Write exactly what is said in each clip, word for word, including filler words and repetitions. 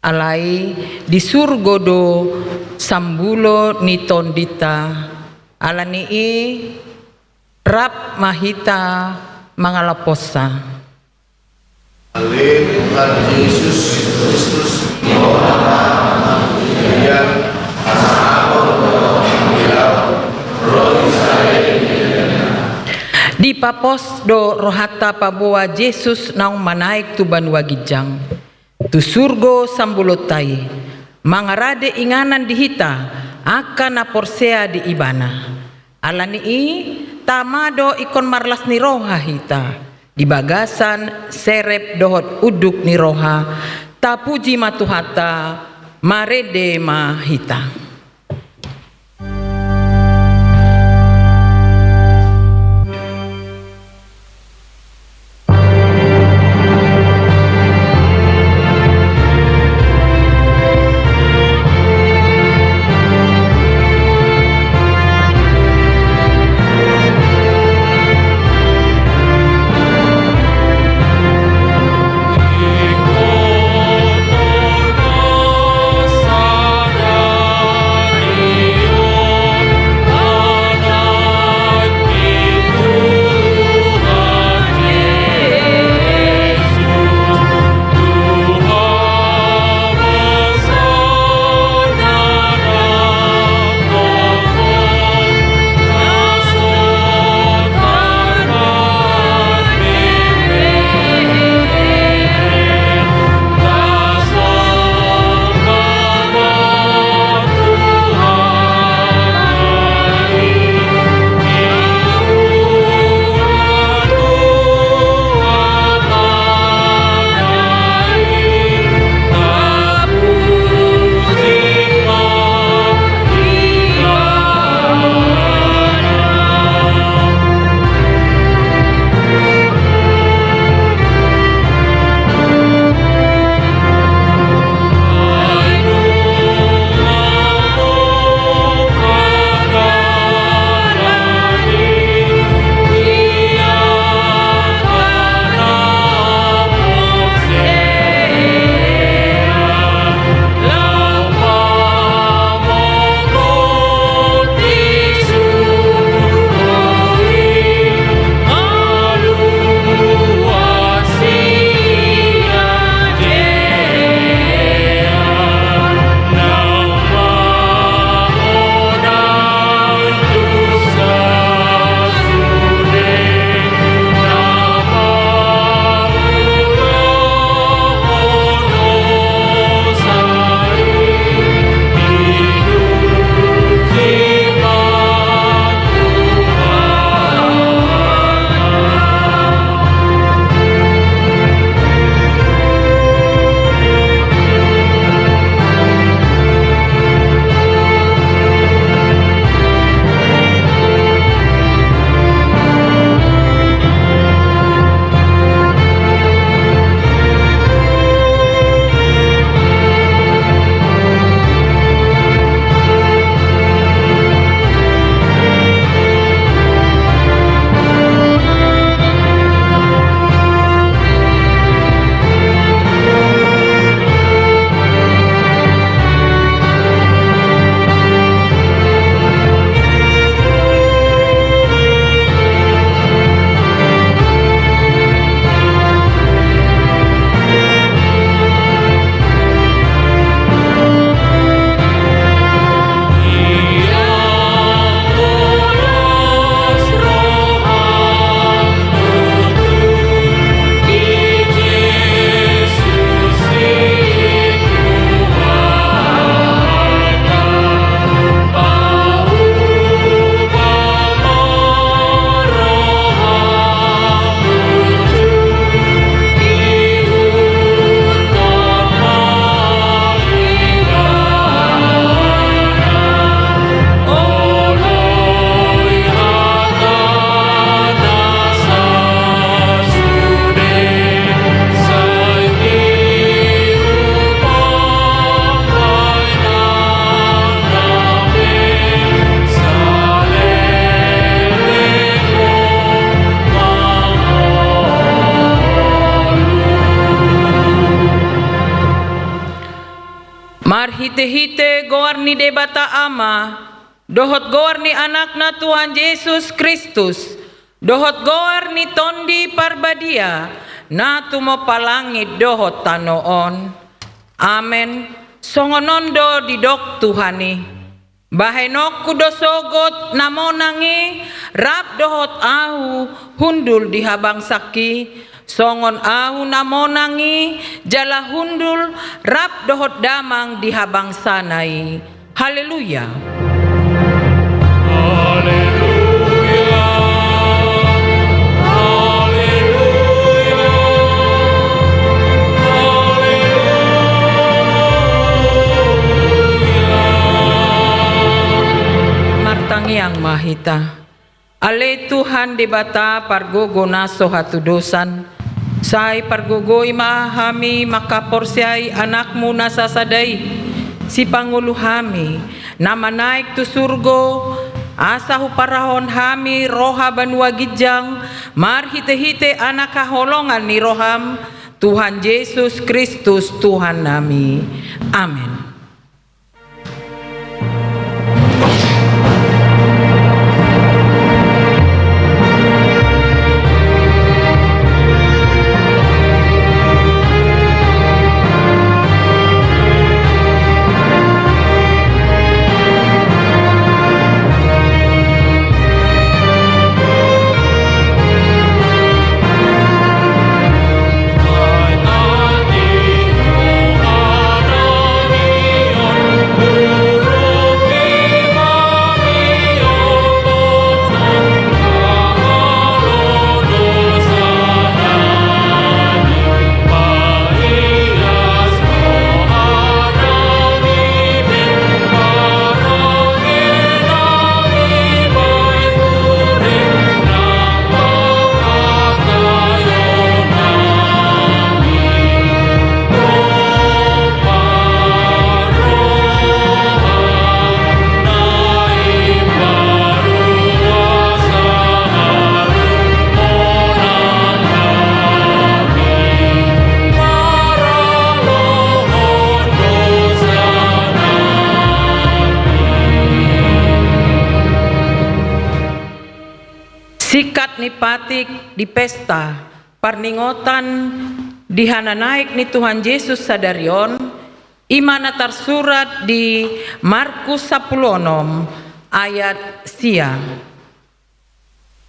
Alai di surgo do sambulo ni tondinta. Ala ni i, rap ma hita mangalapos. Ale Tuhan Jesus Kristus, dipapos do rohanta paboa Jesus naung manaek tu banua ginjang, tu surgo sambulonta i, mangarade inganan di hita angka na porsea di Ibana. Ala ni i, tama do ingkon marlas ni roha hita di bagasan serep dohot unduk ni roha. Tapuji ma Tuhanta, marende ma hita. Marhite-hite goar ni Debata Ama, dohot goar ni Anakna Tuhan Jesus Kristus, dohot goar ni Tondi Parbadia, na tumompa langit dohot tano on. Amen. Songon on do didok Tuhan i. Bahenonku do sogot na monang i rap dohot ahu hundul di habangsak i, songon ahu na monang i jala hundul rap dohot damang di habangsana i. Haleluya. Haleluya. Haleluya. Martangiang ma hita. Ale Tuhan Debata pargogo na so hatudosan, sai pargogoi ma hami manghaporseai Anakmu na sasada i, sipangolu hami, na manaek tu surgo, asa huparahon hami roha banua ginjang, marhite-hite Anak haholongan ni roham, Tuhan Jesus Kristus Tuhannami. Amen. Singkat ni patik di pesta parningotan di hananaek ni Tuhan Jesus sadari on, i ma na tarsurat di Markus sampulu onom ayat sia.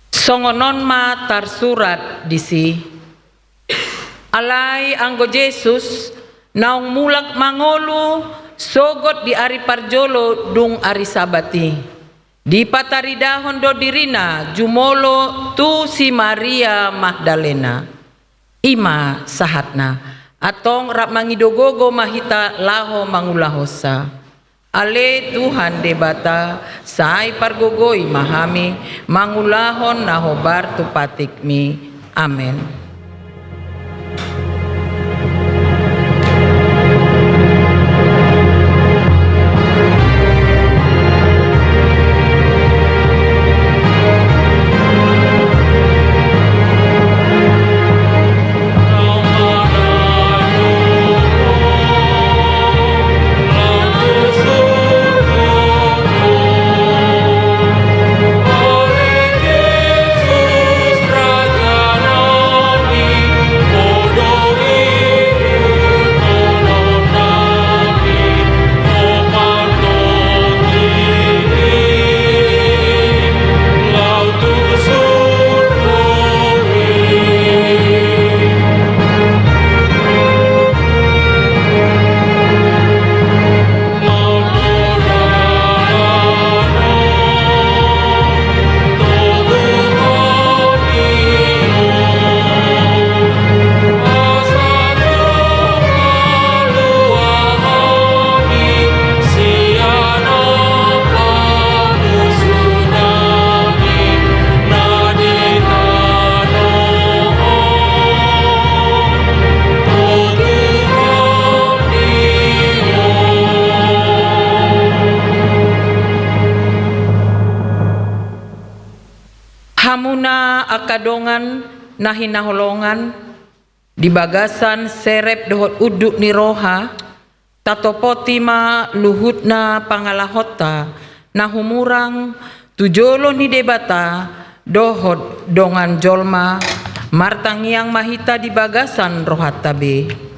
Songon on ma tarsurat disi. Alai anggo Jesus naung mulak mangolu sogot di ari parjolo dung ari Sabat i, dipataridahon do dirina jumolo tu si Maria Magdalena. I ma sahatna. Antong rap mangido gogo ma hita laho mangulahonsa. Ale Tuhan Debata, sai pargogoi ma hami mangulahon na hombar tu patikmi. Amen. Hamuna angka dongan na hinaholongan, di bagasan serep dohot unduk ni roha, Tatopoti ma luhutna pangalahonta na humurang tu jolo ni Debata dohot dongan jolma, martangiang ma hita di bagasan rohanta be.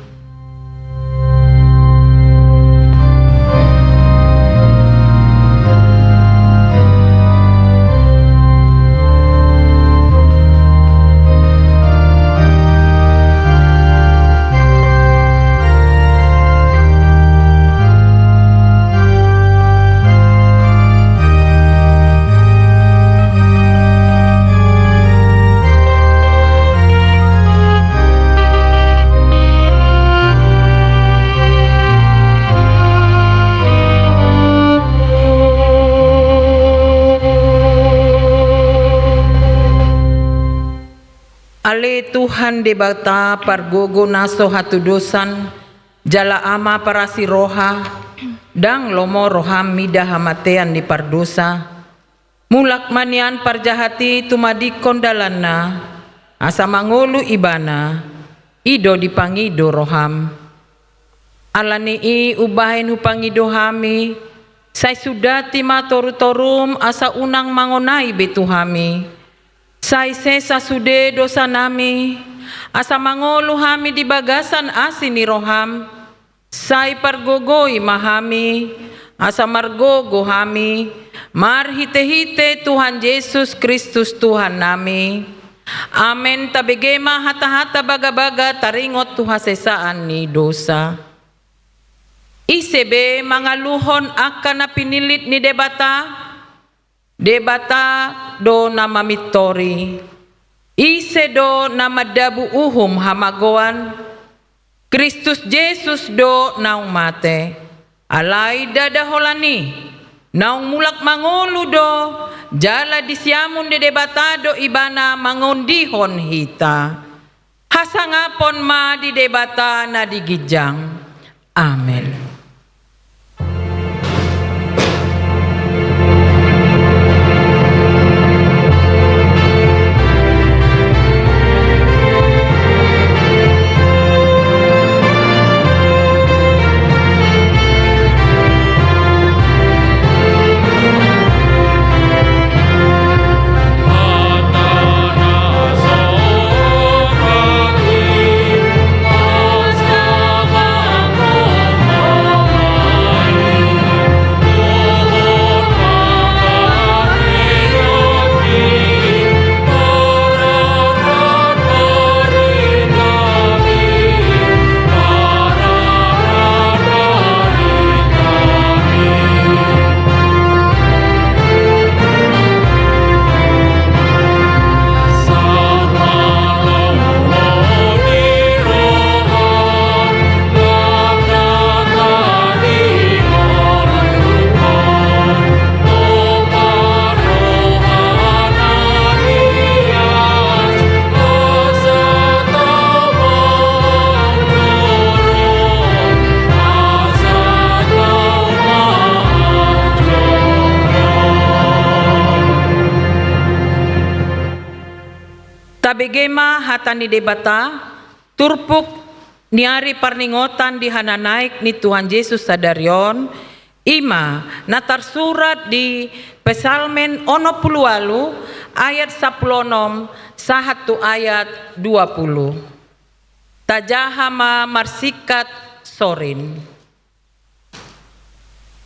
Ale Tuhan Debata pargogo na so hatudosan, jala Ama parasi roha, ndang lomo roham mida hamatean ni pardosa. Mulak ma nian parjahat i tumadingkon dalanna, asa mangolu ibana, i do dipangido roham. Ala ni i umbahen hupangido hami, sai sundati ma torutorum asa unang mangonai be tu hami. Sai sesa sude dosanami, asa mangolu hami di bagasan asi ni roham. Sai pargogoi ma hami, asa margogo hami, marhitehite Tuhan Jesus Kristus Tuhannami. Amen. Tabege ma hatahata bagabaga taringot tu hasesaan ni dosa. Ise be mangaluhon angka na pinillit ni Debata? Debata do na mamintori. Ise do na mandabu uhum hamagoan? Kristus Jesus do naung mate. Alai ndada holan i, naung mulak mangolu do, jala di siamun ni Debata do ibana mangondihon hita. Hasangapon ma di Debata na di ginjang. Amen. Tabege ma hata ni Debata. Turpuk ni ari parningotan di hananaek ni Tuhan Jesus sadari on, i ma na tarsurat di Psalmen onom pulu ualu ayat sampulu onom sahat tu ayat dua pulu. Tajaha ma marsingkat sorin.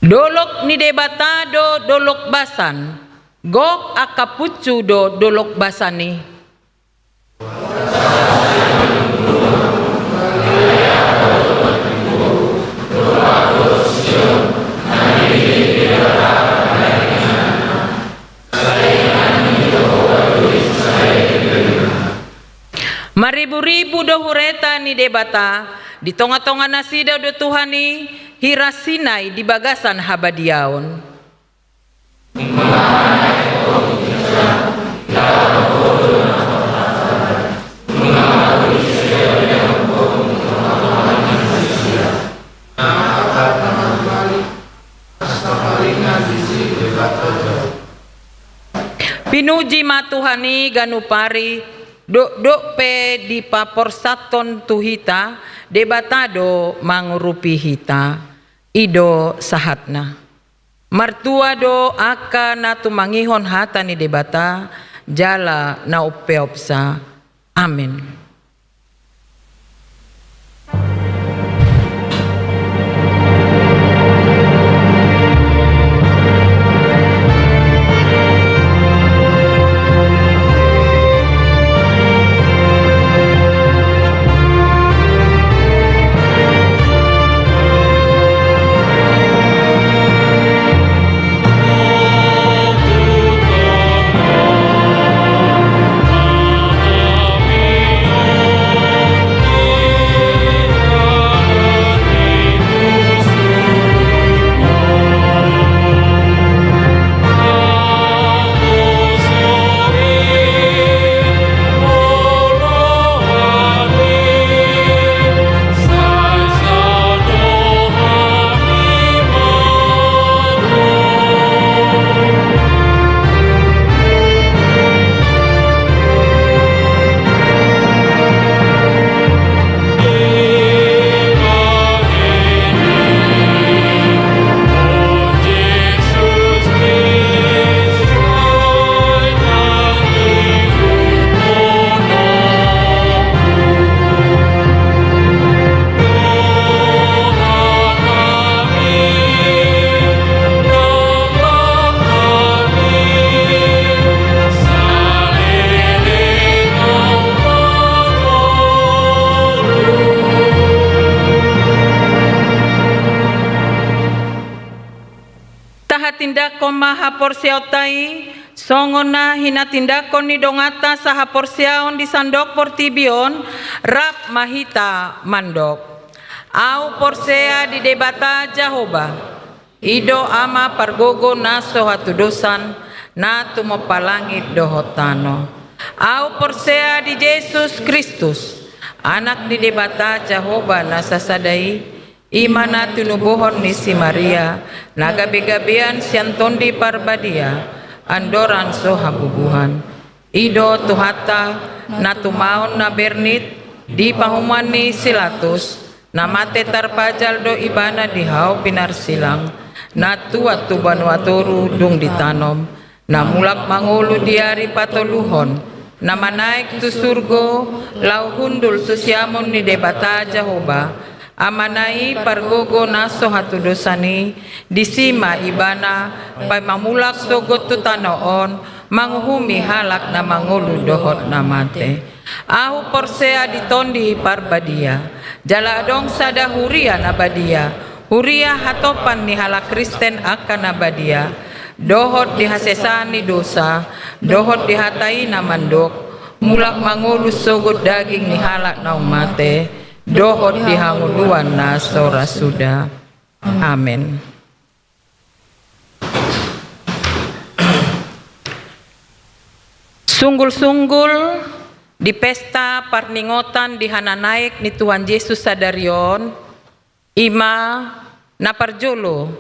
Dolok ni Debata do dolok basan, gok angka punsu do dolok basan i. Mariburibu do hureta ni Debata, di tongatonga nasida do Tuhan i, hira Sinai di bagasan habadiaon. Pinuji ma Tuhan i ganup ari, dokdok pe dipaporsanhon tu hita, Debata do mangurupi hita. I do sahatna. Martua do angka na tumangihon hata ni Debata jala na umpeopsa. Amen. Tahatindangkon ma haporseaonta i, songon na hinatindangkon ni donganta sahaporseaon di sandok portibi on, rap ma hita mandok. Ahu porsea di Debata Jahowa, i do Ama pargogo na so hatudosan, na tumompa langit dohot tano. Ahu porsea di Jesus Kristus, Anak ni Debata Jahowa na sasada i, i ma na tinubuhon ni si Maria, na gabegabean sian Tondi Parbadia, andorang so habubuhan. I do Tuhanta, na tumaon na bernit, di pahumoan ni si Pilatus, na mate tarpajal do Ibana di hau pinarsilang, na tuat tu banua toru dung ditanom, na mulak mangolu di ari patoluhon, na manaek tu surgo, laho hundul tu siamun ni Debata Jahowa, Amana i pargogo na so hatudosan i, disi ma Ibana, paima mulak sogot tu tano on, manguhumi halak na mangolu dohot na mate. Ahu porsea di Tondi Parbadia, jala adong sada huria na badia, huria hatopan ni halak Kristen angka na badia, dohot di hasesaan ni dosa, dohot di hata i na mandok, mulak mangolu sogot daging ni halak naung mate, dohot di hangoluan na so ra suda. Amen. Sunggul-sunggul di pesta parningotan di hananaek ni Tuhan Jesus sadari on, i ma na parjolo.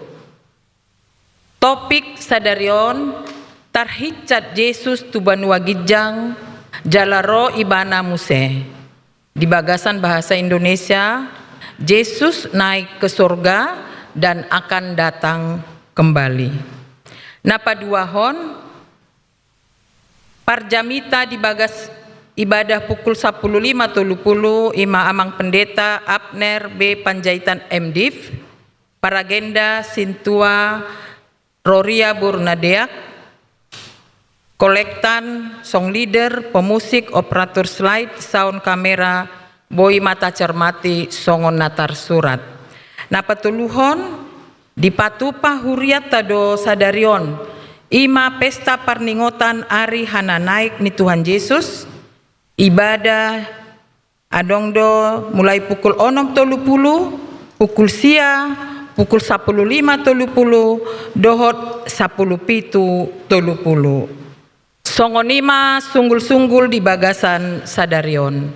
Topik sadari on, tarhinsat Jesus tu banua ginjang, jala ro Ibana muse. Di bagasan bahasa Indonesia, Jesus naik ke sorga dan akan datang kembali. Na paduahon, parjamita di bagas ibadah pukul sampulu lima tolu pulu, i ma Amang Pendeta Abner B Panjaitan, M Div, paragenda sintua Roria boru na deak, kolektan, song leader, pemusik, operator slide, sound, kamera, boi ma tacermati songon na tarsurat. Na patoluhon, dipatupa hurianta do sadari on, i ma pesta parningotan ari hananaek ni Tuhan Jesus, ibadah adong do mulai pukul onom tolu pulu, pukul sia, pukul sampulu lima tolu pulu, dohot sampulu pitu tolu pulu. Songon i ma sunggul-sunggul di bagasan sadari on.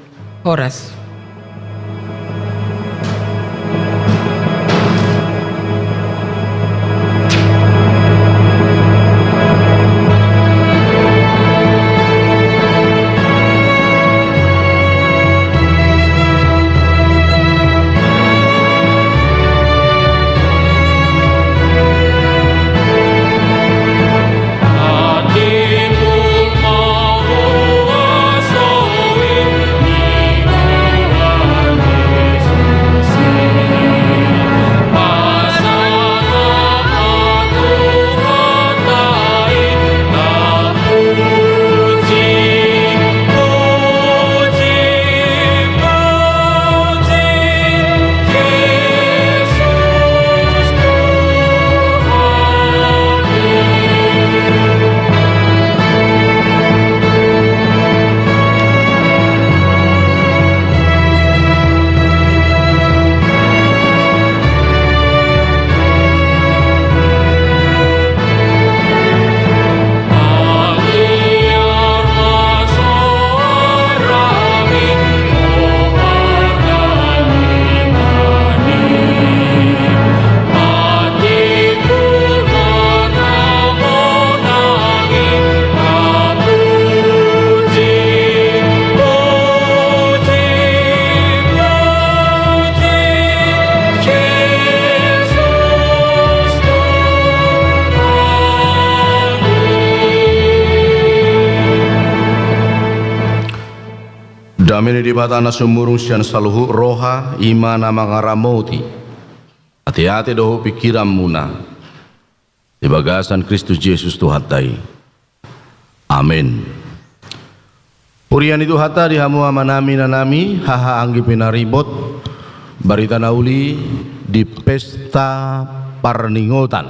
Horas. Amen. Debata na sumurung sian saluhut roha, i ma na mangaramoti ateate dohot pingkiranmuna di bagasan Kristus Jesus Tuhanta i. Amen. Huria ni Tuhanta, di hamu amanami, inanami, haha anggi pinaribot, barita na uli di pesta parningotan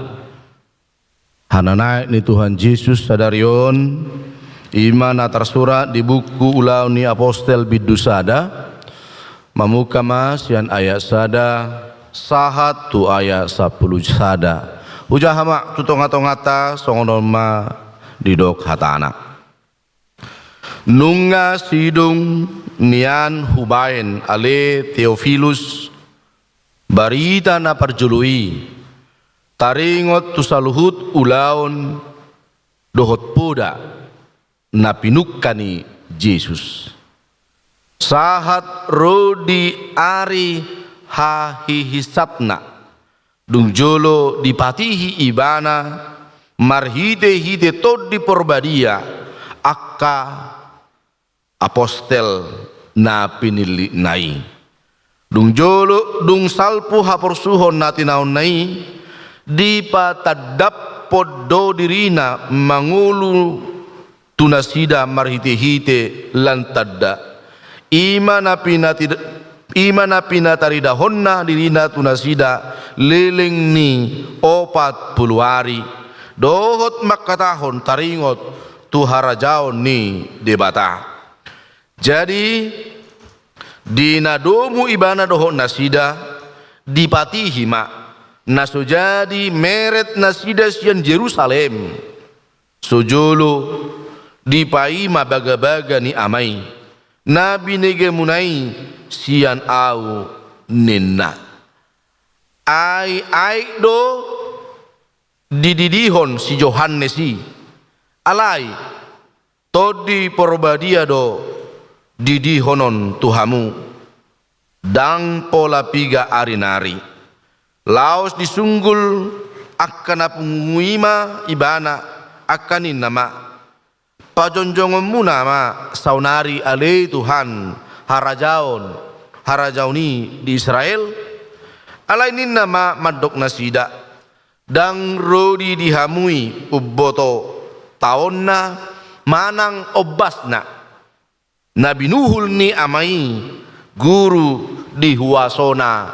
hananaek ni Tuhan Jesus sadari on, i ma na tarsurat di buku Ulaon ni Apostel bindu sada, mamungka ma sian ayat sada sahat tu ayat sampulu sada. Hujaha ma tu tongatonganta, songon on ma didok hatana. Nunga sidung nian hubaen, ale Teofilus, barita na parjolo i, taringot tu saluhut ulaon dohot poda na pinungka ni Jesus, sahat ro di ari hahihinsatna, dung jolo dipatihi ibana marhitehite Tondi Porbadia angka apostel na pinillitna i. Dung jolo, dung salpu haporsuhon na tinaonna i, dipatandap do dirina mangolu tu nasida marhitehite lan tanda. I ma na pinatid-, i ma na pinataridahonna dirina tu nasida leleng ni opat pulu ari, dohot mangkatahon taringot tu harajaon ni Debata. Jadi, di na domu ibana dohot nasida, dipatihi ma, na so jadi meret nasida sian Jerusalem. So jolo dipaima bagabaga ni Ama i, na binegemuna i sian ahu, ninna. Ai aek do dididihon si Johannes i. Alai Tondi Porbadia do didihonon tu hamu, ndang pola piga ari nari. Laos disunggul angka na pungu i ma ibana, angka ninna ma, pajonjongonmuna ma saonari ale Tuhan harajaon, harajaon i di Israel? Alai ninna ma mandok nasida, ndang rodi di hamu i umboto taonna manang ombasna, na binuhul ni Ama i guru di huasona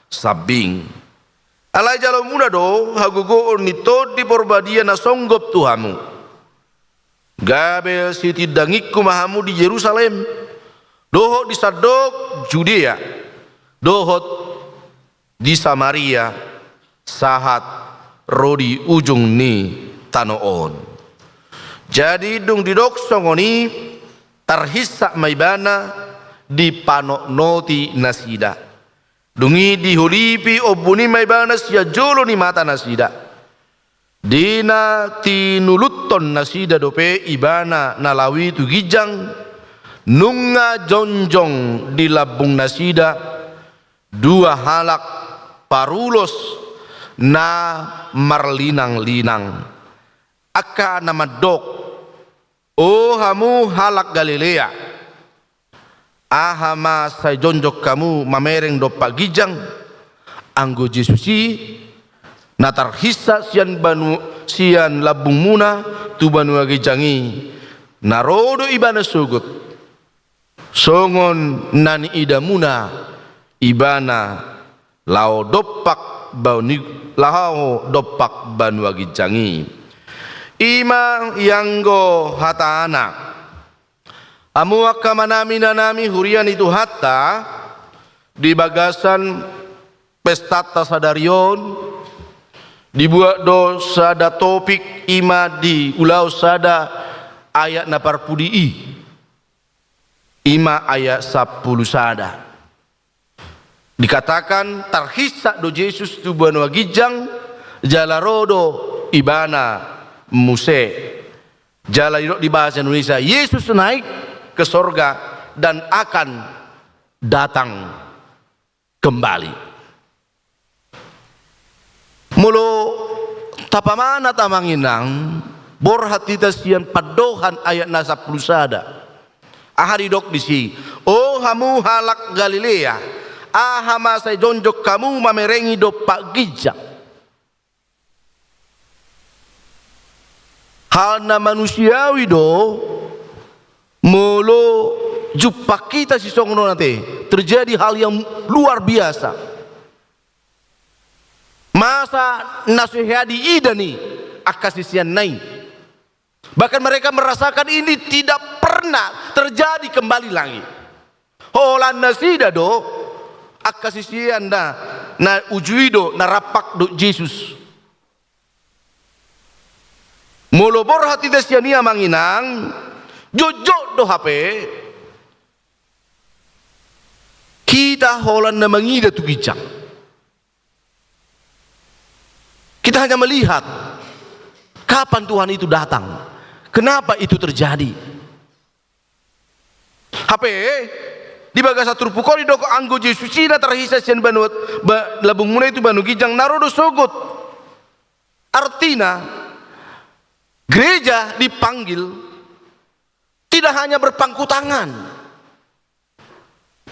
sambing. Alai jalomuna do hagogoon ni Tondi Porbadia na songgop tu hamu. Gabe sitindangingku ma hamu di Jerusalem, dohot di sandok Judea, dohot di Samaria, sahat ro di ujung ni tano on. Jadi dung didok songon i, tarhinsa ma ibana dipanotnoti nasida. Dung i diholipi ombun i ma ibana sian jolo ni mata nasida. Di na tinuluthon nasida dope ibana na laho i tu ginjang, nunga jongjong di lambung nasida dua halak parulos na marlinanglinang. Angka na mandok, O hamu halak Galilea, aha ma sai jongjong hamu mamereng dompak ginjang? Anggo Jesus i, na tarhinsa sian banu-, sian lambungmuna tu banua ginjang i, na ro do ibana sogot. Songon na niidamuna ibana laho dompak banu-, laho dompak banua ginjang i. I ma ianggo hatana. Hamu angka amanami, inanami, huria ni Tuhanta, di bagasan pestanta sadari on, dibuat do sada topik, i ma di Ulaon sada ayat na parpudi i. I ma ayat sampulu sada. Dikatakan tarhinsa do Jesus tu banua ginjang, jala ro do ibana muse. Jala didok di bahasa Indonesia, Yesus naik ke sorga dan akan datang kembali. Molo tapamanat, amang inang, borhat hita sian pandohan ayat na sampulu sada. Aha didok disi? O hamu halak Galilea, aha ma sai jongjong hamu mamerengi dompak ginjang? Hal na manusiawi do, molo jumpang hita sisongon on ate, terjadi hal yang luar biasa. Masa na so hea diida ni angka siseanna i. Bahkan mereka merasakan ini tidak pernah terjadi kembali lagi. Holan nasida do, angka siseanna, na uju i do, na rampak dohot Jesus. Molo borhat hita sian i amang inang, jotjot do hape hita holan na mangida tu ginjang. Kita hanya melihat kapan Tuhan itu datang, kenapa itu terjadi. Hape, di bagasan turpuk on didok anggo Jesus i na tarhisa sian banua, ba-, lambungmuna i tu banua ginjang, na ro do sogot. Artina, gereja dipanggil tidak hanya berpangku tangan,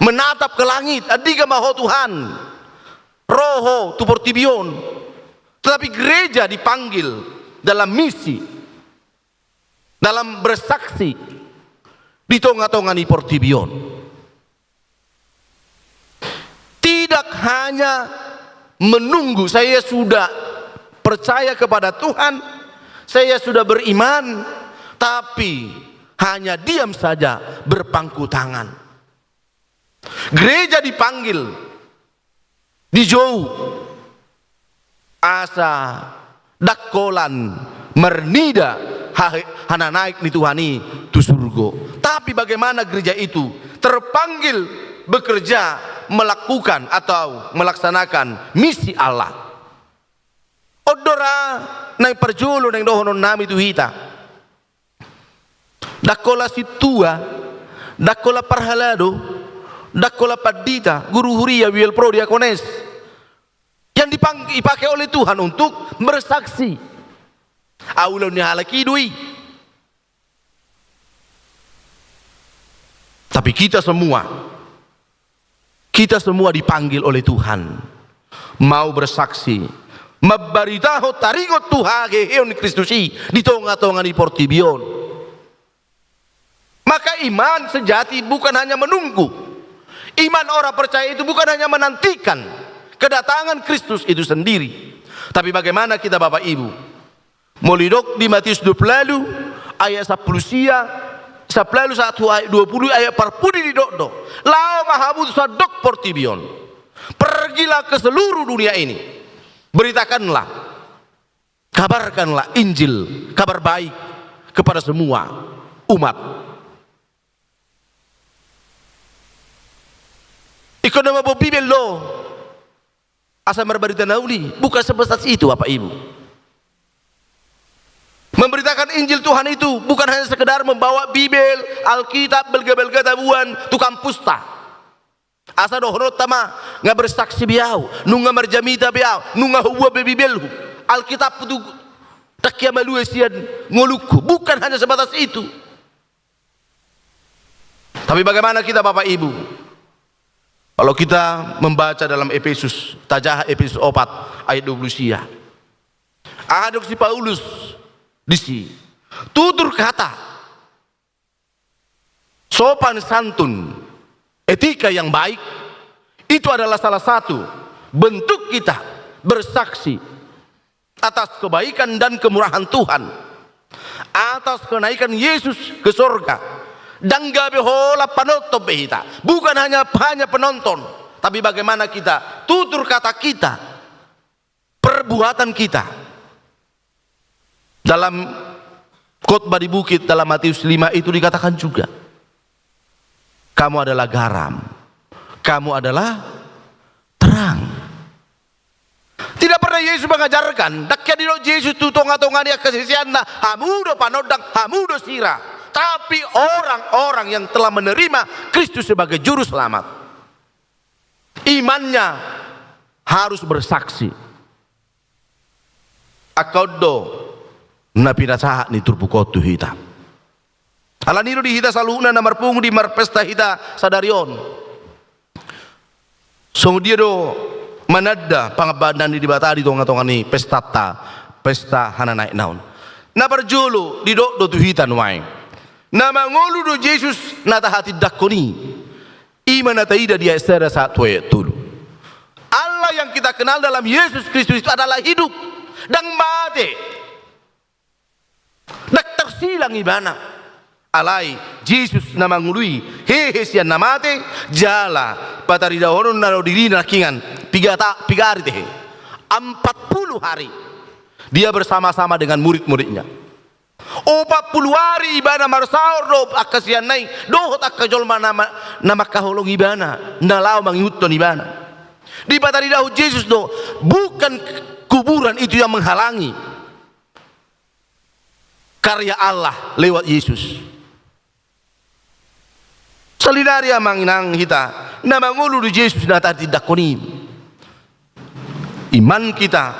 menatap ke langit, andigan ma ho Tuhan, ro ho tu portibi on. Tetapi gereja dipanggil dalam misi, dalam bersaksi di tonga-tonga ni portibi on. Tidak hanya menunggu, saya sudah percaya kepada Tuhan, saya sudah beriman, tapi hanya diam saja, berpangku tangan. Gereja dipanggil, dijou, asa ndang holan marnida ha-, hananaek ni Tuhan i tu surgo. Tapi bagaimana gereja itu terpanggil bekerja, melakukan atau melaksanakan misi Allah? On do ra naeng parjolo naeng dohononnami tu hita. Ndang holan sintua, ndang holan parhalado, ndang holan pandita, guru huria, bibelvrouw, diakones. Yang dipang-, dipakai oleh Tuhan untuk bersaksi. Ahu ulaon ni halak i do i. Tapi kita semua, kita semua dipanggil oleh Tuhan mau bersaksi, mambaritahon taringot tu haheheon ni Kristus i di tonga-tonga ni portibi on. Maka iman sejati bukan hanya menunggu. Iman orang percaya itu bukan hanya menantikan kedatangan Kristus itu sendiri. Tapi bagaimana kita, Bapak Ibu? Molo didok di Matius dua pulu ualu ayat sampulu sia, sampulu ualu sahat tu ayat dua pulu, ayat parpudi didok do: Laho ma hamu tu sandok portibi on. Pergilah ke seluruh dunia ini. Beritakanlah, kabarkanlah Injil, kabar baik kepada semua umat. Ingkon na mamboan Bibel do asa marbarita na uli, bukan sebatas itu, Bapak Ibu. Memberitakan Injil Tuhan itu bukan hanya sekedar membawa Bibel, Alkitab, balga-balga tabuan tu kampusta. Asa dohononta ma, nga bersaksi be ahu, nunga marjamita be ahu, nunga hubuat be Bibelhu, Alkitabhu tu, ndang hea malua sian ngolungku. Bukan hanya sebatas itu. Tapi bagaimana kita, Bapak Ibu? Kalau kita membaca dalam Efesus, tajaha Efesus opat ayat dua pulu sia. Aha didok si Paulus disi? Tutur kata, sopan santun, etika yang baik, itu adalah salah satu bentuk kita bersaksi atas kebaikan dan kemurahan Tuhan, atas kenaikan Yesus ke sorga. Ndang gabe holan panonton be hita, bukan hanya, hanya penonton, tapi bagaimana kita, tutur kata kita, perbuatan kita. Dalam khotbah di bukit, dalam Matius lima itu dikatakan juga, kamu adalah garam, kamu adalah terang. Tidak pernah Yesus mengajarkan, ndang hea didok Jesus tu tonga-tonga ni angka siseanna, hamu do panondang, hamu do sira. Tapi orang-orang yang telah menerima Kristus sebagai juru selamat, imannya harus bersaksi. Angka on do na pinasahat ni turpuk on tu hita. Alani do di hita saluhutna na marpungu di marpesta hita sadari on. Songon dia do mananda pangambanan ni Debata di tonga-tonga ni pestanta, pesta hananaekna on. Na parjolo didok do tu hita nuaeng. Na mangolu do Jesus na tahatindangkon i. I ma na taida di ayat sada sahat tu ayat tolu. Allah yang kita kenal dalam Yesus Kristus itu adalah hidup, ndang mate. Ndang tarsilang ibana. Alai Jesus na mangolu i hehe sian na mate, jala pataridahonon na do dirina nangkiningan piga ta-, piga ari tehe. Empat puluh hari dia bersama-sama dengan murid-muridnya. Opat puluh ari ibana marsaor do angka sianna i dohot angka jolma na ma-, na mangkaholongi ibana, na laho mangihuthon ibana. Dipataridahon Jesus do, bukan kuburan itu yang menghalangi karya Allah lewat Yesus. Saonari, amang inang, hita na mangolu do Jesus na tahatindangkon i. Iman kita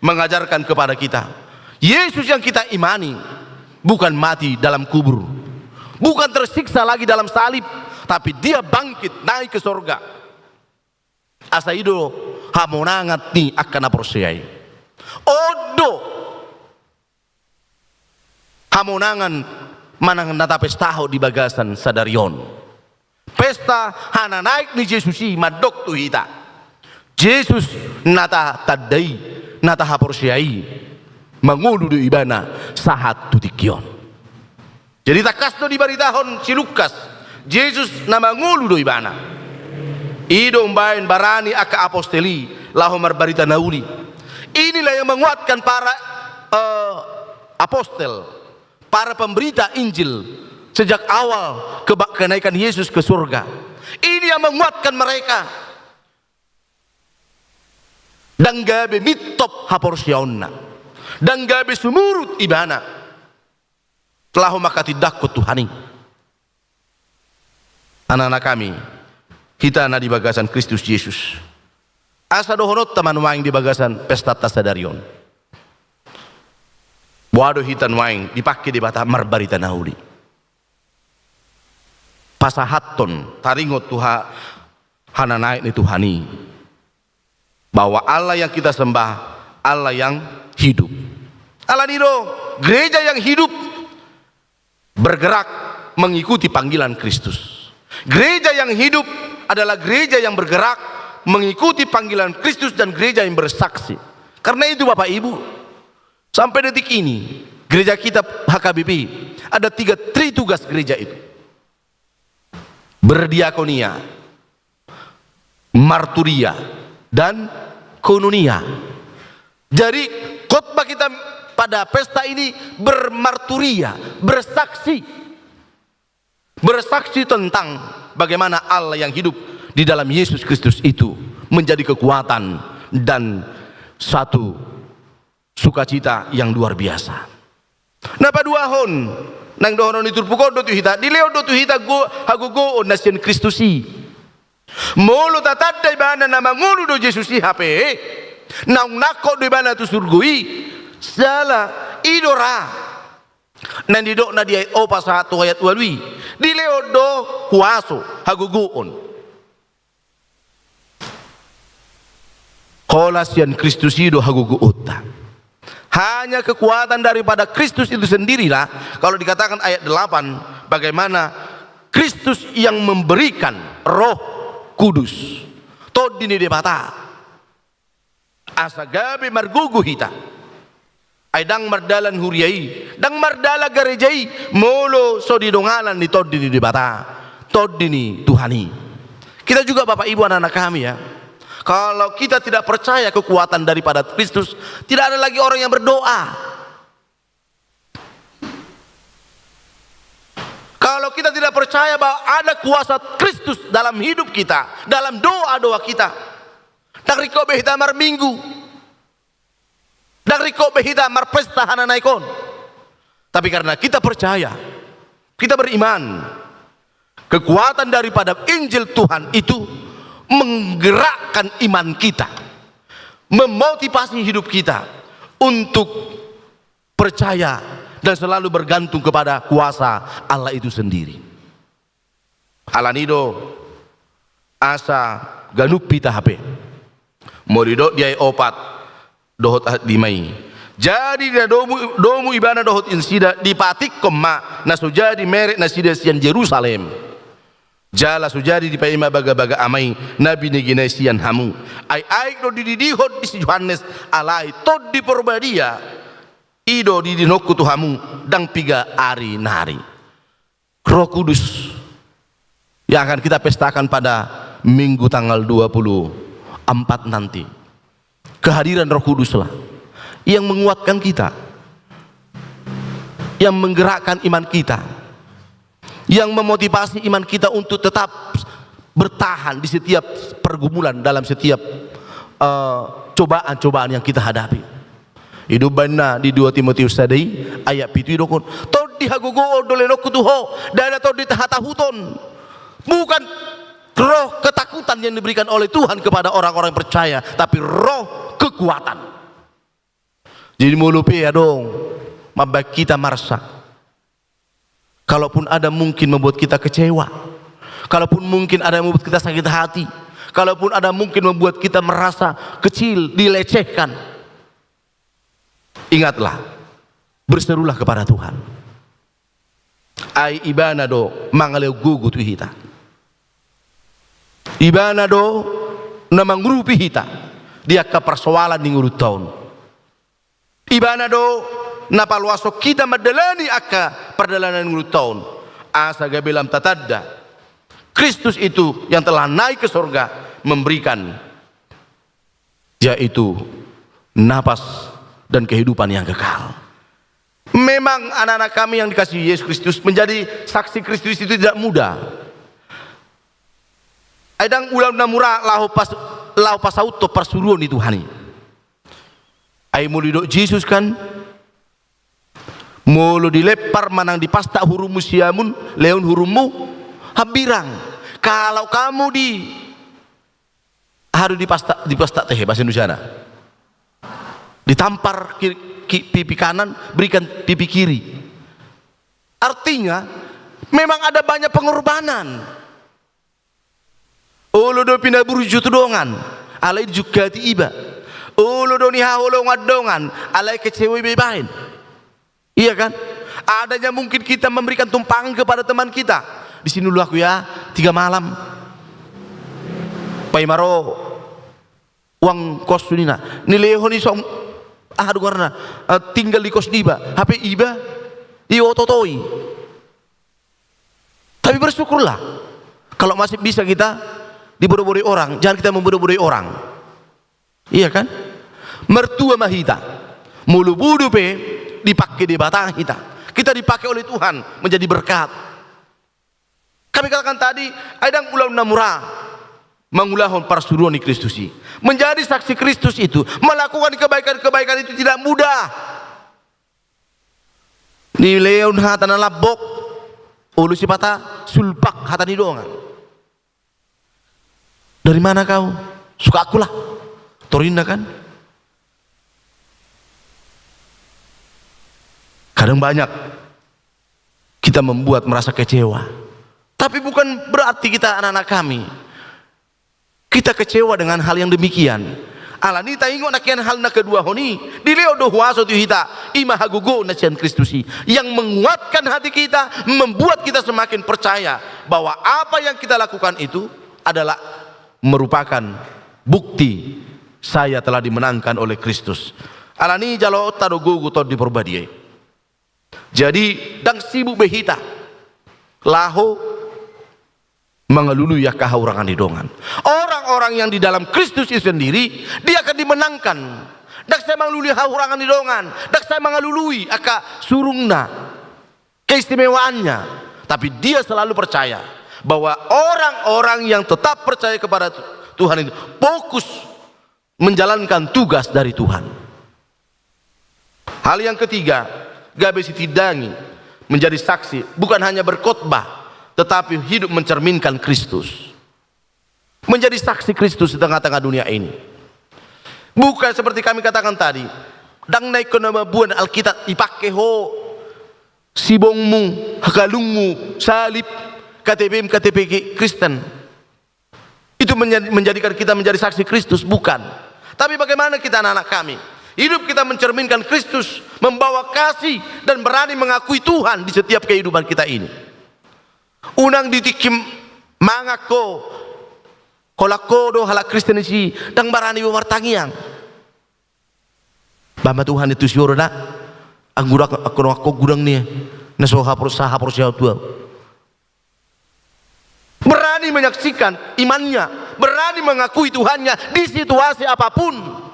mengajarkan kepada kita, Yesus yang kita imani bukan mati dalam kubur, bukan tersiksa lagi dalam salib, tapi Dia bangkit naik ke sorga. Asa i do hamonangan ni angka na porsea i. On do hamonangan manang na tapestahon di bagasan sadari on. Pesta hananaek ni Jesus i mandok tu hita, Jesus na tatanda i, na tahaporsea i, mangolu do ibana sahat tu tingki on. Jadi tangkas do dibaritahon si Lukas, Jesus na mangolu do ibana. I do umbahen barani angka apostel i laho marbarita na uli. Inilah yang menguatkan para, eh, apostel, para pemberita Injil sejak awal keba-, kenaikan Yesus ke surga. Ini yang menguatkan mereka. Ndang gabe mintop haporseaonna. Ndang gabe sumurut ibana laho manghatindangkon Tuhan i. Anak-anak nami, hita na di bagasan Kristus Jesus. Asa dohononta ma nuaeng di bagasan pestanta sadari on. Boha do hita nuaeng dipangke Debata marbarita na uli. Pasahathon taringot tu ha-, hananaek ni Tuhan i. Bahwa Allah yang kita sembah, Allah yang hidup. Alani do, gereja yang hidup bergerak mengikuti panggilan Kristus. Gereja yang hidup adalah gereja yang bergerak mengikuti panggilan Kristus dan gereja yang bersaksi. Karena itu, Bapak Ibu, sampai detik ini, gereja kita H K B P ada tiga tritugas gereja itu. Berdiakonia, marturia, dan koinonia. Jadi, khotbah kita pada pesta ini bermarturia, bersaksi. Bersaksi tentang bagaimana Allah yang hidup di dalam Yesus Kristus itu menjadi kekuatan dan satu sukacita yang luar biasa. Na paduahon, naeng dohonon ni turpuk on do tu hita, dilehon do tu hita go-, hagogoon na sian Kristus i. Molo tatanda ibana na mangolu do Jesus i hape, naung nangkok do ibana tu surgo i, jala i do ra. Naeng didok na di ayat opat sahat tu ayat ualu i, dilehon do huaso, hagogoon. Holan sian Kristus i do hagogoonta. Hanya kekuatan daripada Kristus itu sendirilah, kalau dikatakan ayat delapan, bagaimana Kristus yang memberikan Roh Kudus, Tondi ni Debata. Asa gabe margogo hita. Ai ndang mardalan huria i, ndang mardalan gareja i, molo so didonganan ni Tondi ni Debata, Tondi ni Tuhan i. Kita juga, Bapak Ibu, anak-anak kami, ya, kalau kita tidak percaya kekuatan daripada Kristus, tidak ada lagi orang yang berdoa. Kalau kita tidak percaya bahwa ada kuasa Kristus dalam hidup kita, dalam doa-doa kita, ndang ringkot be hita marminggu, ndang ringkot be hita marpesta hananaek on. Tapi karena kita percaya, kita beriman, kekuatan daripada Injil Tuhan itu menggerakkan iman kita, memotivasi hidup kita untuk percaya dan selalu bergantung kepada kuasa Allah itu sendiri. Alani do asa ganup hita hape. Molo didok di ayat opat dohot ayat lima i. Jadi di na domu, domu ibana dohot nasida dipatikkon ma na so jadi merek nasida sian Jerusalem. Jala so jadi dipaima bagabaga Ama i na binegena i sian hamu. Ai aek do dididihon di si Johannes, alai Tondi Porbadia i do dididihonku tu hamu ndang piga ari nari. Roh Kudus yang akan kita pestakan pada Minggu tanggal dua puluh empat nanti. Kehadiran Roh Kuduslah yang menguatkan kita, yang menggerakkan iman kita, yang memotivasi iman kita untuk tetap bertahan di setiap pergumulan, dalam setiap, eh, cobaan-cobaan yang kita hadapi. I do umbahen na di dua Timoteus sada i ayat pitu i didok, "Tondi hagogoon do lelenonku tu ho, ndada tondi tahatahuton." Bukan roh ketakutan yang diberikan oleh Tuhan kepada orang-orang percaya, tapi roh kekuatan. Jadi molo pe adong mambahen hita marsak, kalaupun ada mungkin membuat kita kecewa, kalaupun mungkin ada yang membuat kita sakit hati, kalaupun ada mungkin membuat kita merasa kecil, dilecehkan, ingatlah, berserulah kepada Tuhan. Ai Ibana do mangalehon gogo tu hita. Ibana do na mangurupi hita di angka parsoalan ni ngolunta on. Ibana do na paloashon hita mandalani angka pardalanan ni ngolunta on, asa gabe lam tatanda Kristus itu yang telah naik ke sorga memberikan, yaitu napas dan kehidupan yang kekal. Memang anak-anak kami yang dikasihi Yesus Kristus, menjadi saksi Kristus itu tidak mudah. Ai ndang ulaon na mura laho pas, laho pasauthon parsuruon ni Tuhan i. Ai molo didok Jesus kan, molo dilempar manang dipastak hurummu siamun, lehon hurummu hambirang. Kalau kamu di, aha do dipastak, dipastak tehe bahasa Indonesiana, ditampar kiri, ki-, pipi kanan, berikan pipi kiri. Artinya, memang ada banyak pengorbanan. Olo do pinaburju tu dongan, alai dijungkati iba. Olo do nihaholongan dongan, alai kecewa iba dibaen. Iya kan? Adanya mungkin kita memberikan tumpangan kepada teman kita. Di sini dulu aku ya, tiga malam. Paima ro uang kos ninna. Nilehon i song, aha do goarna, eh, tinggal di kos niba. Hape iba, i oto toi. Tapi bersyukurlah kalau masih bisa kita dibodoh-bodohi orang, jangan kita membodoh-bodohi orang. Iya kan? Mertua ma hita. Molo bodo pe dipake Debata hita. Kita dipake oleh Tuhan menjadi berkat. Kami katakan tadi, ai ndang ulaon na mura mangulahon parsuruon ni Kristus i. Menjadi saksi Kristus itu, melakukan kebaikan-kebaikan itu tidak mudah. Nilehon hata na lambok, olo sipata sulpak hata ni dongan. Dari mana kau? Suka aku lah. Torinna kan? Kadang banyak kita membuat merasa kecewa. Tapi bukan berarti kita anak-anak kami kita kecewa dengan hal yang demikian. Alani taingot nangkin hal na keduahon i, dilehon do huaso tu hita, i ma hagogoon na sian Kristus i, yang menguatkan hati kita, membuat kita semakin percaya bahwa apa yang kita lakukan itu adalah merupakan bukti saya telah dimenangkan oleh Kristus. Alani jaloonta do gogo Tondi Porbadia i. Jadi, ndang sibuk be hita laho mangalului angka hahurangan ni dongan. Orang-orang yang di dalam Kristus itu sendiri, dia akan dimenangkan. Ndang sai mangalului hahurangan ni dongan, ndang sai mangalului angka surungna, keistimewaannya. Tapi dia selalu percaya bahwa orang-orang yang tetap percaya kepada Tu-, Tuhan itu fokus menjalankan tugas dari Tuhan. Hal yang ketiga, gabe sitindangi, menjadi saksi, bukan hanya berkhotbah, tetapi hidup mencerminkan Kristus. Menjadi saksi Kristus di tengah-tengah dunia ini. Bukan seperti kami katakan tadi, ndang na ingkon na mamboan Alkitab dipake ho, sibongmu, hakalungmu, salib, K T P-mu, K T P Kristen. Itu menjadi, menjadikan kita menjadi saksi Kristus, bukan. Tapi bagaimana kita, anak-anak kami? Hidup kita mencerminkan Kristus, membawa kasih dan berani mengakui Tuhan di setiap kehidupan kita ini. Unang di tingki mangan ho, holan ho do halak Kristen i si, ndang barani ho martangiang. Bah, ma Tuhan, itu si ora na. Anggo dang, anggo dang ho gudang ni, na so hapor, sa hapor si au tu au. Berani menyaksikan imannya, berani mengakui Tuhannya di situasi apapun.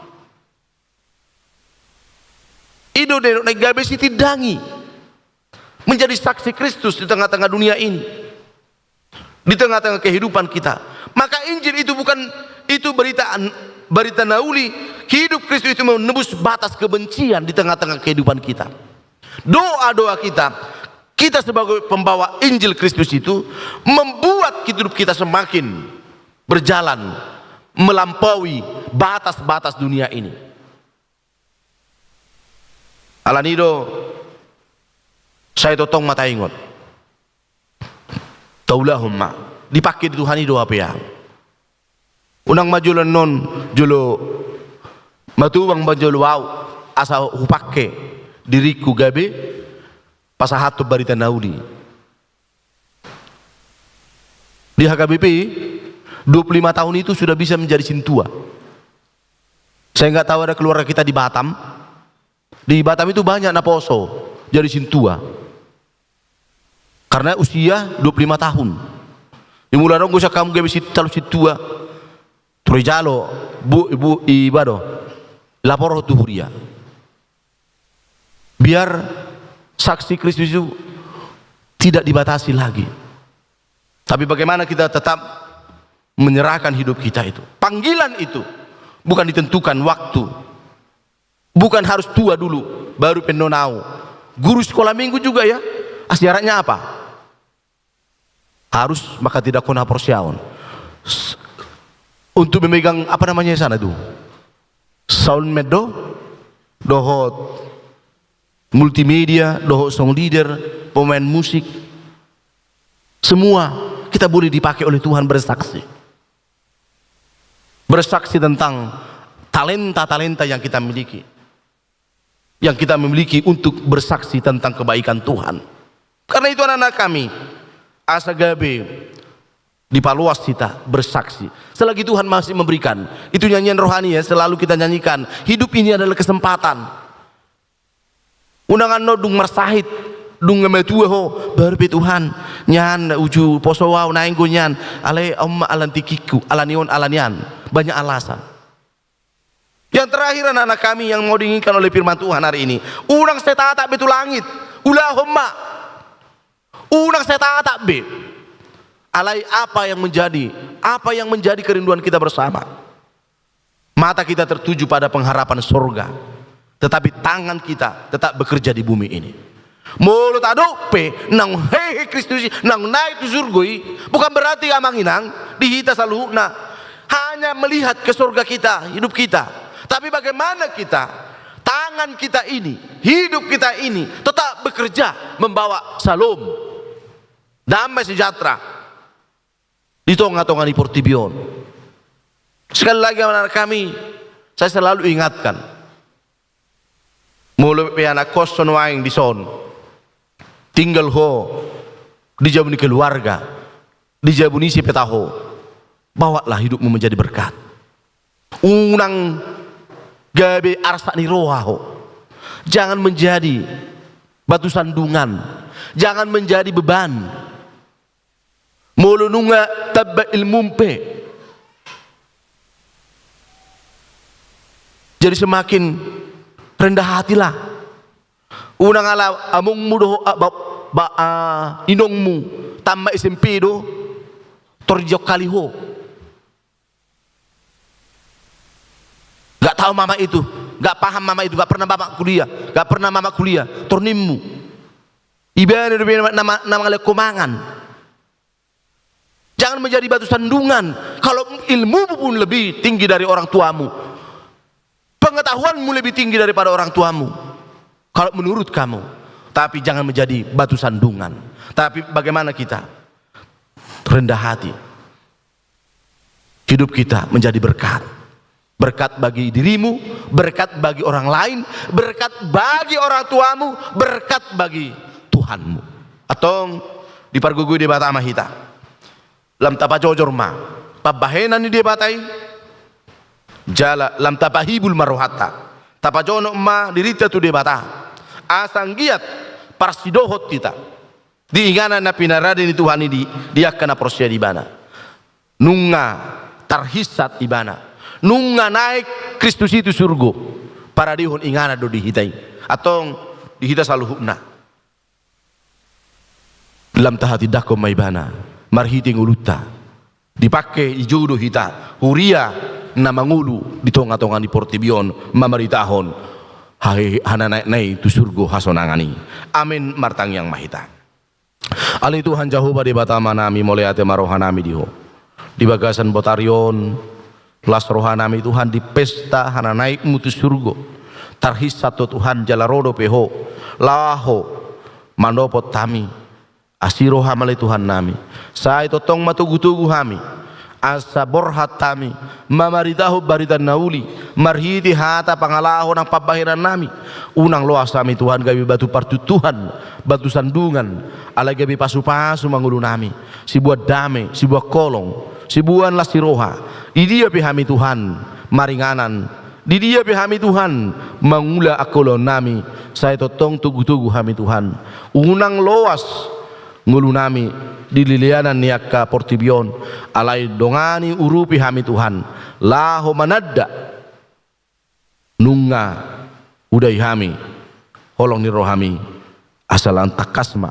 I do na gabe sitindangi, menjadi saksi Kristus di tengah-tengah dunia ini, di tengah-tengah kehidupan kita. Maka Injil itu bukan, itu berita, berita na uli, hidup Kristus itu menembus batas kebencian di tengah-tengah kehidupan kita. Doa-doa kita, kita sebagai pembawa Injil Kristus itu membuat hidup kita semakin berjalan melampaui batas-batas dunia ini. Alani do, sai tongtong ma taingot. Taulahon ma. Dipangke di Tuhan i do hape au. Unang ma jolo annon, jolo matobang ma jolo au, asa hupangke diringku gabe pasahathon barita na uli. Di H K B P, dua puluh lima tahun itu sudah bisa menjadi sintua. Saya nggak tahu ada keluarga kita di Batam. Di Batam itu banyak na poso jadi sintua. Karena usia dua puluh lima tahun. Di mula dong gua sakam gabe sit-, talu sintua. Ture jalo, bu, bu, iba do. Lapor tu huria. Biar saksi Kristus itu tidak dibatasi lagi. Tapi bagaimana kita tetap menyerahkan hidup kita itu. Panggilan itu bukan ditentukan waktu. Bukan harus tua dulu, baru pe annon au. Guru sekolah minggu juga ya, syaratnya apa? Harus maka tidak kona porsiaon. S-, untuk memegang, apa namanya sana itu? Soundman do, dohot multimedia, dohot song leader, pemain musik. Semua kita boleh dipakai oleh Tuhan bersaksi. Bersaksi tentang talenta-talenta yang kita miliki. Yang kita memiliki untuk bersaksi tentang kebaikan Tuhan. Karena itu anak-anak kami, asa gabe dipaluas hita bersaksi. Selagi Tuhan masih memberikan, itu nyanyian rohani ya, selalu kita nyanyikan. Hidup ini adalah kesempatan. Unang annon dung marsahit, dung matua ho, baru pe Tuhan, nian uju poso au naeng do nian, alai on ma ala ni tingkingku, ala ni on, ala nian. Banyak alasan. Yang terakhir, anak-anak kami, yang mau diinginkan oleh firman Tuhan hari ini, unang sai tatap be tu langit, ulahon ma. Unang sai tatap be. Alai apa yang menjadi, apa yang menjadi kerinduan kita bersama? Mata kita tertuju pada pengharapan sorga, tetapi tangan kita tetap bekerja di bumi ini. Molo tadok pe naung hehe Kristus i, naung naik tu surgo i, bukan berarti, amang inang, di hita saluhutna hanya melihat ke sorga kita, hidup kita. Tapi bagaimana kita, tangan kita ini, hidup kita ini tetap bekerja membawa salom, damai sejahtera di tonga-tonga ni portibi on. Sekali lagi, anak-anak kami, saya selalu ingatkan, molo pe anak kos so nuaeng dison, tinggal ho di jabu ni keluarga, di jabu ni ise pe taho, bawalah hidupmu menjadi berkat. Unang gabe arsak ni roha ho. Jangan menjadi batu sandungan. Jangan menjadi beban. Molo nunga tamba ilmum pe, jadi semakin rendah hatilah. Unang ala amongmu dohot, ah, ba-, ba-, ah, inongmu tamba S M P do, tor dijongkali ho. Gak tahu mama itu, gak paham mama itu, gak pernah mama kuliah, gak pernah mama kuliah, tor nimmu. Ibana dope na ma-, na mangalehon ho mangan. Jangan menjadi batu sandungan. Kalau ilmumu pun lebih tinggi dari orang tuamu, pengetahuanmu lebih tinggi daripada orang tuamu, kalau menurut kamu, Tapi jangan menjadi batu sandungan. Tapi bagaimana kita rendah hati, hidup kita menjadi berkat. Berkat bagi dirimu, berkat bagi orang lain, berkat bagi orang tuamu, berkat bagi Tuhanmu. Antong dipargogoi Debata ma hita. Lam tapajojor ma pambahenan ni Debata i, jala lam tapahibul ma rohanta. Tapajonok ma dirinta tu Debata, asa anggiat parsidohot hita di inganan na pinarade ni Tuhan i di, di angka na porsea di Ibana. Nunga tarhinsat Ibana, nunga naek Kristus i tu surgo. Paradehon inganan do di hita i. Antong di hita saluhutna, lam tahatindangkon ma Ibana marhite ngolunta. Dipangke dijou do hita huria na mangolu di tonga-tonga ni portibi on, mamaritahon hahe-, hananaekna i tu surgo hasonangan i. Amen. Martangiang ma hita. Ale Tuhan Jahowa Debata Amanami, mauliate ma rohanami di Ho. Di bagasan botari on, las rohanami Tuhan di pesta hananaekmu tu surgo. Tarhinsat do Tuhan, jala ro dope Ho laho mandapot hami. Asi roham ale Tuhannami. Sai tongtong ma togu-togu hami, asa borhat hami mamaritahon barita na uli marhite hata pangalaho nang pambahenannami. Unang loas hami Tuhan gabe batu partuntuhan, batu sandungan, alai gabe pasu-pasu ma ngolunami, siboan dame, siboan holong, siboan las ni roha. Di dia pe hami Tuhan maringanan, di dia pe hami Tuhan mangula angka ulaonnami, sai tongtong togu-togu hami Tuhan. Unang loas ngolunami di lilianan ni angka portibi on, alai dongani, urupi hami Tuhan laho mananda nunga hudai hami holong ni rohami, asa lan tangkas ma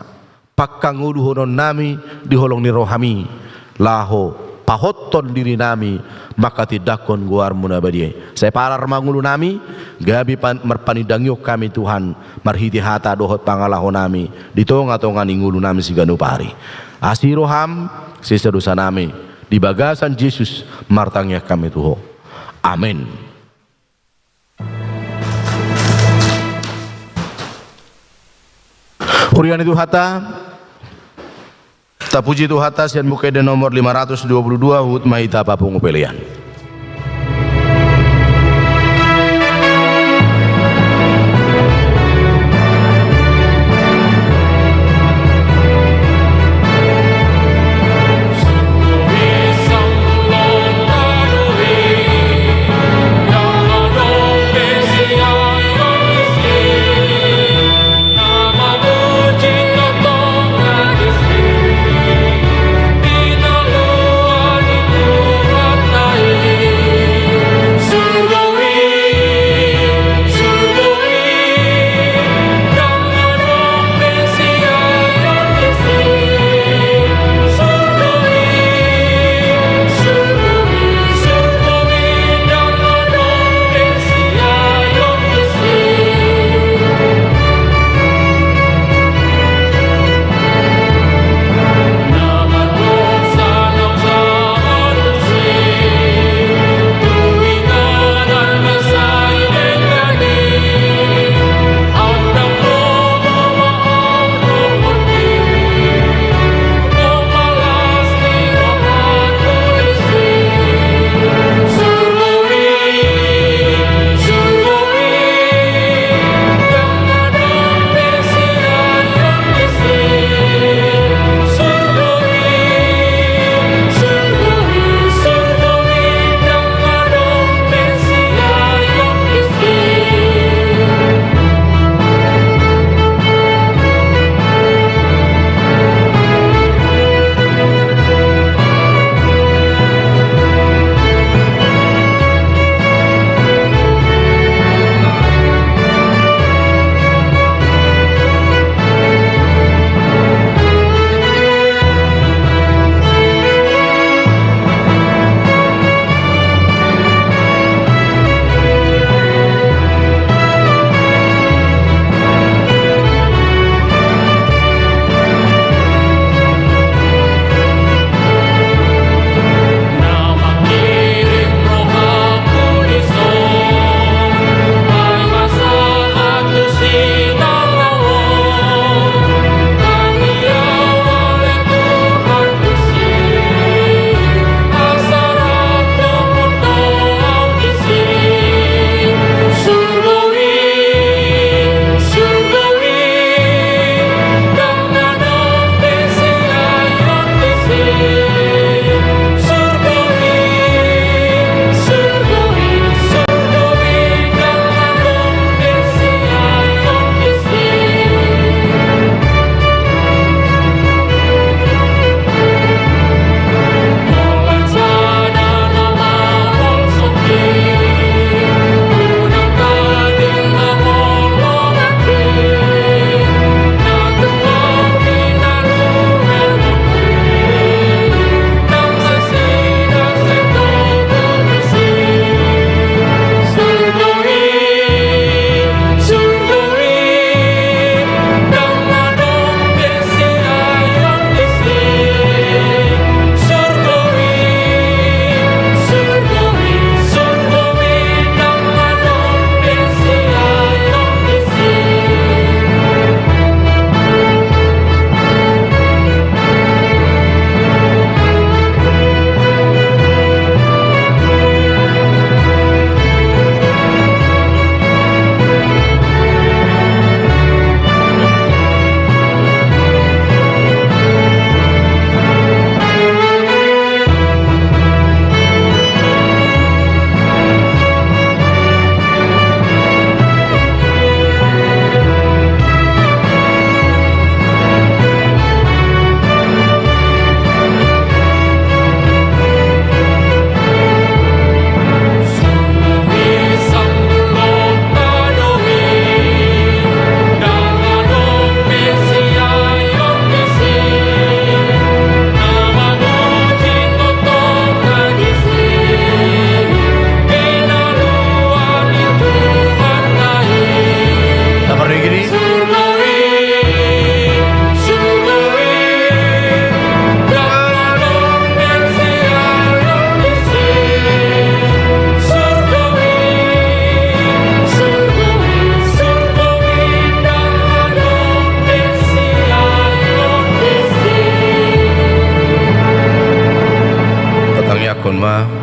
pangkangoluhononnami di holong ni rohami, laho pahothon dirinami manghatindanghon goarmu na badia i. Sai palar ma ngolunami, gabe pan-, marpanindangion hami Tuhan, marhite hata dohot pangalahonami di tonga-tonga ni ngolunami siganup ari. Asi roham, sesa dosanami, di bagasan Jesus martangiang hami tu Ho. Amen. Huria ni Tuhanta, tapuji Tuhanta sian Buku Ende nomor lima ratus dua puluh dua, huhut ma hita papungu pelean.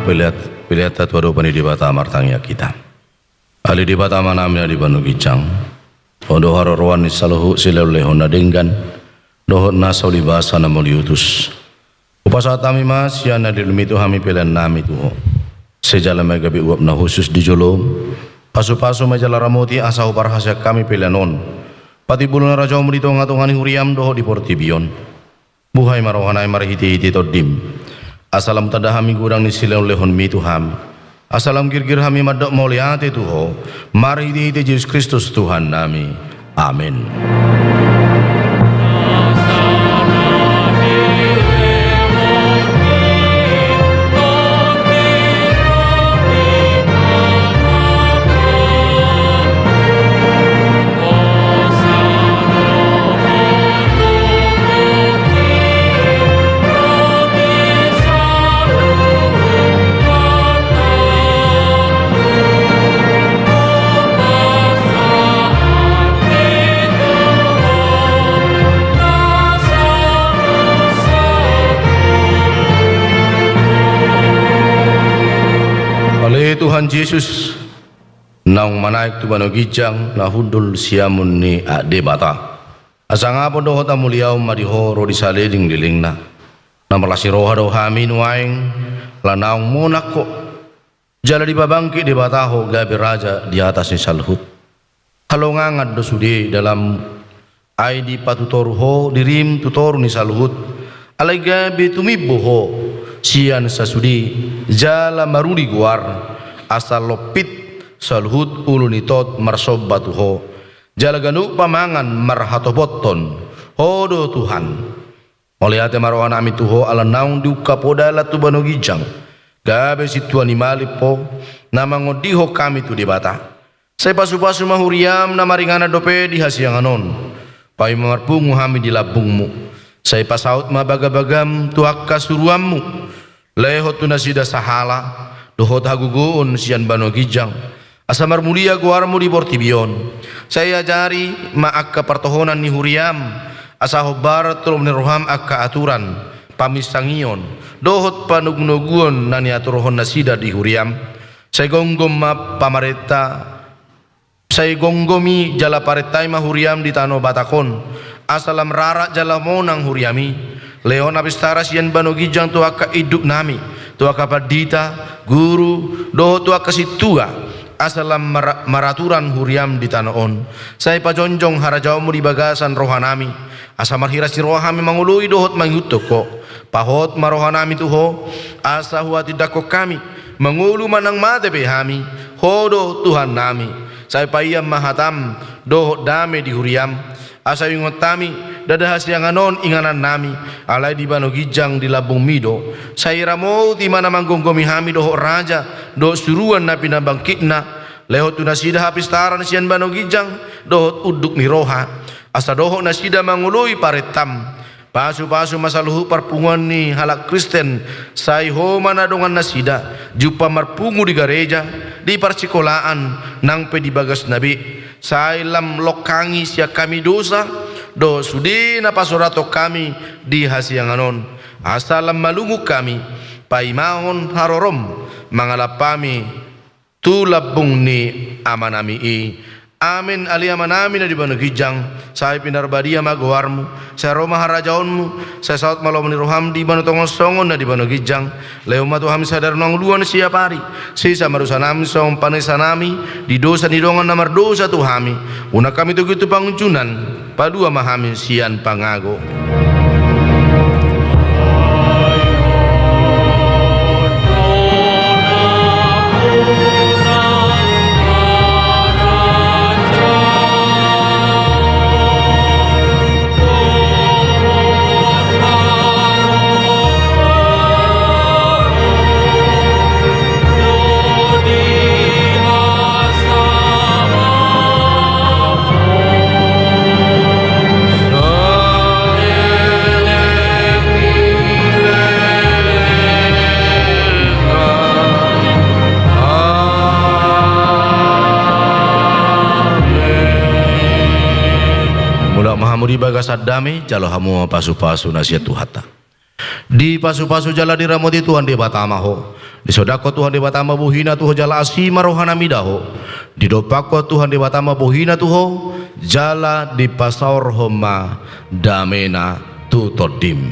Peleat-, peleanta tu adopan ni Debata martangiang hita. Ale Debata Amanami na di banua ginjang, Ho do haroroan ni saluhut silehonlehon na denggan dohot na so ulibasa na mauliutus. Hupasahat hami ma sian na nilulumu hami peleannami tu Ho. Sai jalo ma i gabe uap na hushus di jolom. Pasupasu ma i jala ramoti asa huparhaseang hami pelean on patimbulhon harajaonmu di tongatonga ni huriam dohot di portibi on. Buhai ma rohanami marhitehite Tondim, asa lam tanda hami godang ni silehonlehonmi tu hami, asa lam girgir hami mandok mauliate tu Ho, marhitehite Jesus Kristus Tuhannami. Amen. Ale Tuhan Jesus, naung manaek tu banua ginjang na hundul siamun ni Debata, hasangapon dohot hamuliaon ma di Ho ro di salelenglelengna. Na marlas ni roha do hami nuaeng, ala naung monang Ho, jala dipabangkit Debata Ho gabe Raja di atas ni saluhut. Halongangan do sude dalanmu, ai dipatutoru Ho dirim tu toru ni saluhut, alai gabe tumimbo Ho sian sasude, jala maruli goar, asa lompit saluhut ulu ni tot marsomba tu Ho, jala ganup pamangan marhatopothon. Ho do Tuhan. Mauliate ma rohanami tu Ho ala naung diungkap Ho dalan tu banua ginjang, gabe sintua ni malim Ho, na mangondihon hami tu Debata. Sai pasupasu ma huriam na maringanan dope di hasiangan on, paima marpungu hami di lambungmu. Sai pasaut ma bagabagam tu angka suruanmu, lehon tu nasida sahala dohot hagogoon sian banua ginjang, asa marmulia goarmu di portibi on. Sai ajari ma angka partohonan ni huriam, asa hombar tu lomo ni roham angka aturan, paminsangion, dohot panogunoguon na niaturhon nasida di huriam. Sai gomgom ma pamarenta, sai gomgomi jala parentai ma huriam di tano Batak on, asa lam rarat jala monang huriam i. Lehon hapistaran sian banua ginjang tu angka induknami, tu angka pandita, guru, dohot tu angka sintua, asa lam mar-, maraturan huriam di tano on. Sai pajongjong harajaonmu di bagasan rohanami, asa marhiras ni roha hami mangoloi dohot mangihuthon Ho. Pahot ma rohanami tu Ho, asa huhatindangkon hami, mangolu manang mate pe hami, Ho do Tuhannami. Sai paian ma hatam dohot dame di huriam, asa huingot hami, ndada hasiangan on inganannami, alai di banua ginjang di lambungmi do. Sai ramoti ma na manggomgomi hami dohot raja dohot suruan na pinabangkitna, lehon tu nasida hapistaran sian banua ginjang dohot unduk ni roha, asa dohot nasida mangoloi parentam. Pasupasu ma saluhut parpunguan ni halak Kristen, sai Ho ma na dongan nasida, jumpang marpungu di gareja, di parsikolaan, nang pe di bagasna be. Sai lam longkangi sian hami dosa dohot sude na pasorathon hami di hasiangan on, asa lam malungun hami paimahon harorom mangalap hami tu lambung ni Amanami i. Amen. Ale Amanami na di banua ginjang, sai pinarbadia ma goarmu, sai ro ma harajaonmu, sai saut ma lomo ni roham di banua tonga on songon na di banua ginjang. Lehon ma tu hami sadari on hangoluan siapari, sesa ma dosanami songon panesanami di dosa ni dongan na mardosa tu hami. Unang hami togihon tu pangunjunan, palua ma hami sian pangago. Mulak ma hamu di bagasan dame, jalo hamu ma pasupasu na sian Tuhanta. Dipasupasu jala diramoti Tuhan Debata ma ho, Disodakkon Tuhan Debata ma bohina tu ho jala asi ma rohanami da ho. Didompakkon Tuhan Debata ma bohina tu ho jala dipasaorhon ma damena tu tondim.